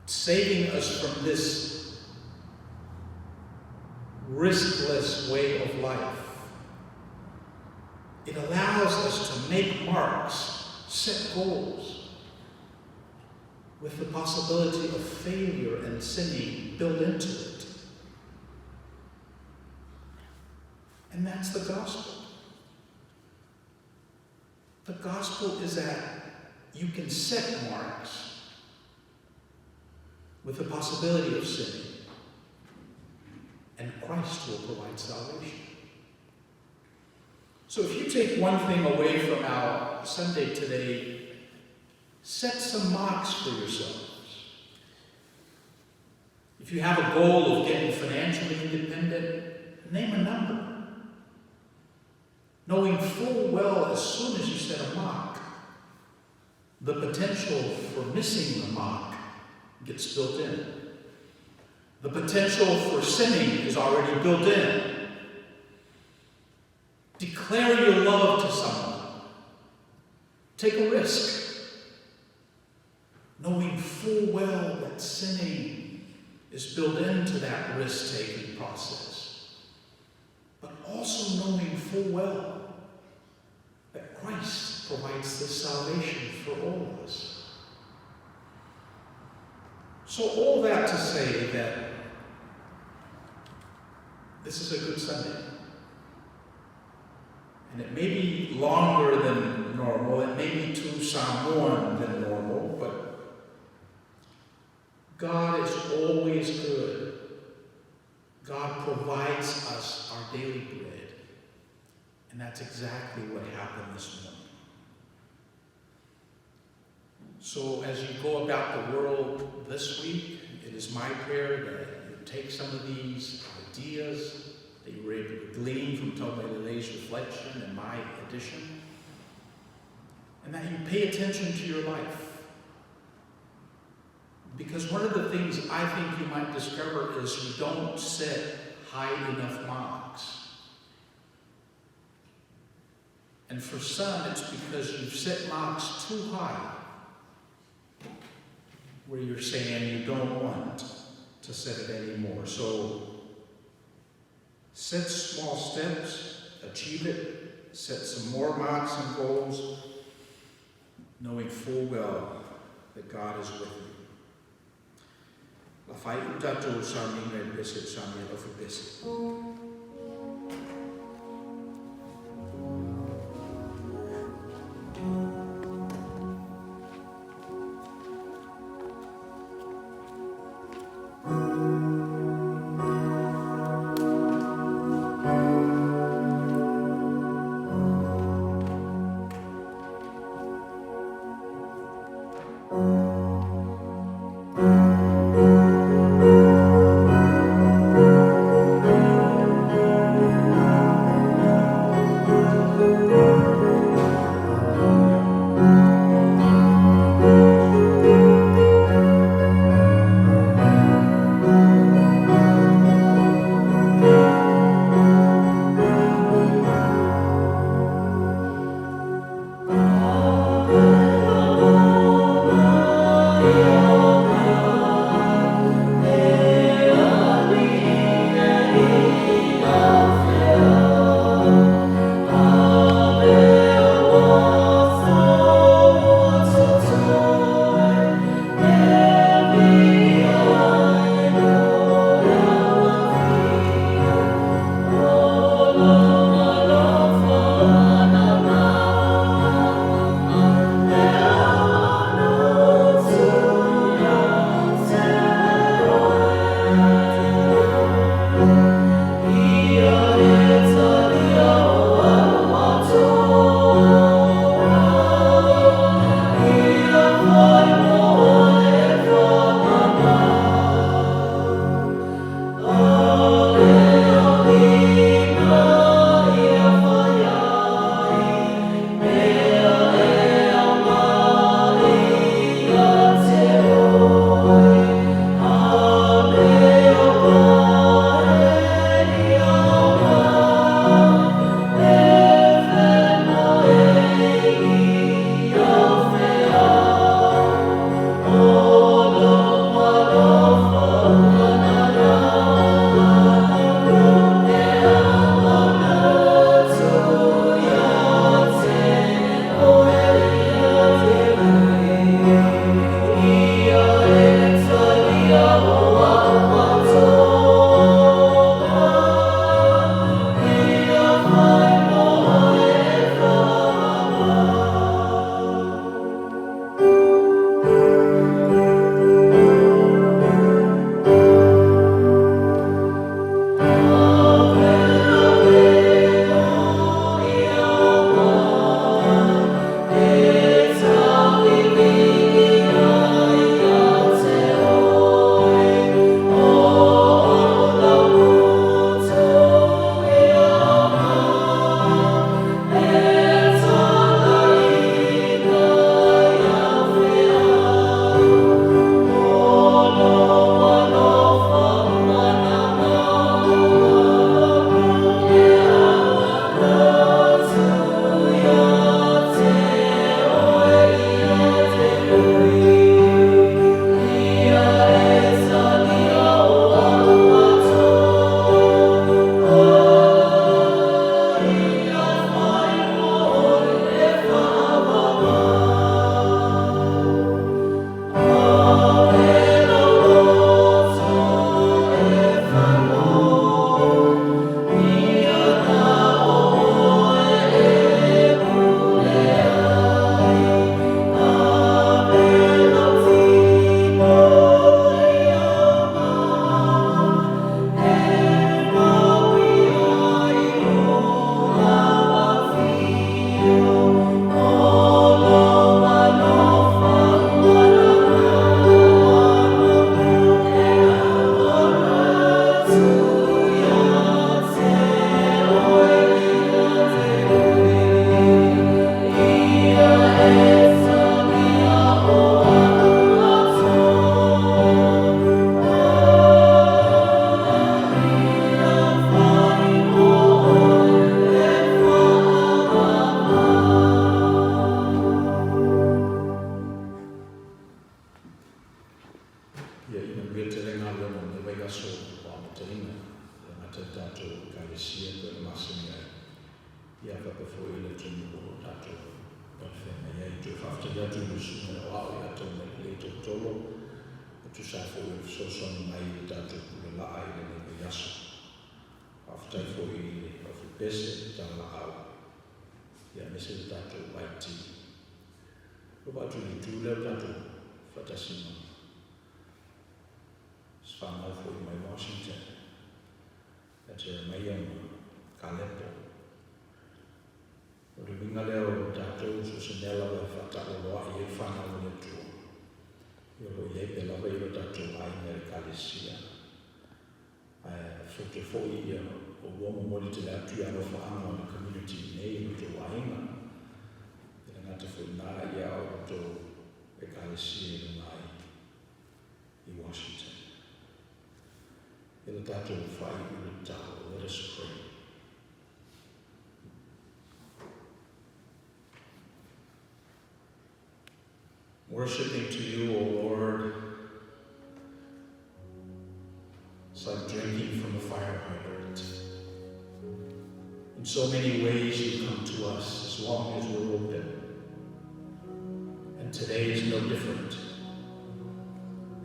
Saving us from this riskless way of life. It allows us to make marks, set goals, with the possibility of failure and sinning built into it. And that's the gospel. The gospel is that you can set marks with the possibility of sinning, and Christ will provide salvation. So if you take one thing away from our Sunday today, set some marks for yourselves. If you have a goal of getting financially independent, name a number. Knowing full well as soon as you set a mark, the potential for missing the mark gets built in. The potential for sinning is already built in. Declare your love to someone. Take a risk, knowing full well that sinning is built into that risk-taking process, but also knowing full well that Christ provides this salvation for all of us. So all that to say that this is a good Sunday. And it may be longer than normal, it may be too Samoan than normal, but God is always good. God provides us our daily bread. And that's exactly what happened this morning. So as you go about the world this week, it is my prayer that you take some of these ideas that you were able to glean from Tome Lelei's reflection and my addition, and that you pay attention to your life. Because one of the things I think you might discover is you don't set high enough marks. And for some, it's because you've set marks too high, where you're saying you don't want to set it anymore. So set small steps, achieve it, set some more marks and goals, knowing full well that God is with you. La fai utato sa minga e pese sa mi alofa pese. Ekalesia e pei ona masani ai, ia faapea foi le atunuu o lo o tatou talafeagai ai. E toe faafetai atu i lau Susuga i le Aoao ia Taumaialelei Tautolo e tusa ai foi o le fesoasoani mai i le tatou pule laa i lenei vaiaso. Faafetai foi i le Aufepese, le Talalaau, ia aemaise le tatou IT. Lova atu i le itu lea o le tatou faatasi ma se fanau foi mai Washington, ia Jeremaia ma Kalepo. O le uiga lea o tatou, so o se mea lava e faataaloloai ai fanau a le Atua, ia o lo o i ai pea lava i lo tatou aiga i Ekalesia. Ae foto foi ia o ua momoli tele atu i alofaaga o le community i inei i lo outou aiga. E le gata foi i ina, ia o lo outou Ekalesia i luga ai i Washington. Ia le tatou faaiu le tatalo. Let us pray. Worshipping to you, O Lord, it's like drinking from a fire hydrant. In so many ways you come to us as long as we're open. And today is no different.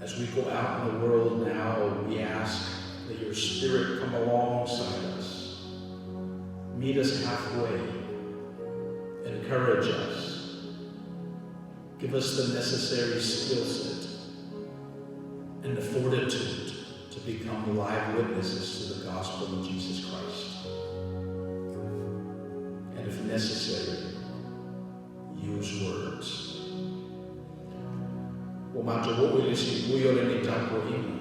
As we go out in the world now, we ask that your Spirit come alongside us, meet us halfway, encourage us, give us the necessary skill set and the fortitude to become live witnesses to the gospel of Jesus Christ. And if necessary, use words. Ua matou oo i le siui o lenei tapuaiga,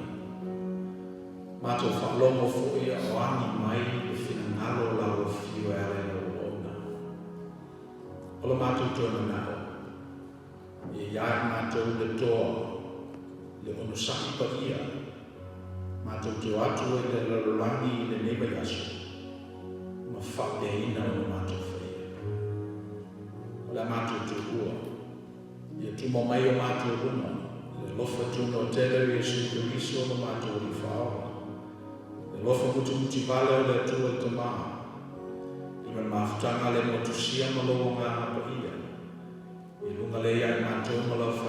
matou faalogo foi a o agi mai le finagalo o lau Afio e ala i lau auauna. O lo matou toe manao, ia ia i matou le toa, le onosai paia, matou te o atu ai i le lalolagi i lenei vaiaso, ma faapeaina ona matou faia. O le a matou tuua, Ia tumau mai o matou luma, le alofa tunoa tele o Iesu Keriso lo matou Alii Faaola, le alofa mutimutivale o le Atua le Tama, i ma le mafutaga le motusia ma lou Agaga Paia, i luga lea ia i matou ma lau.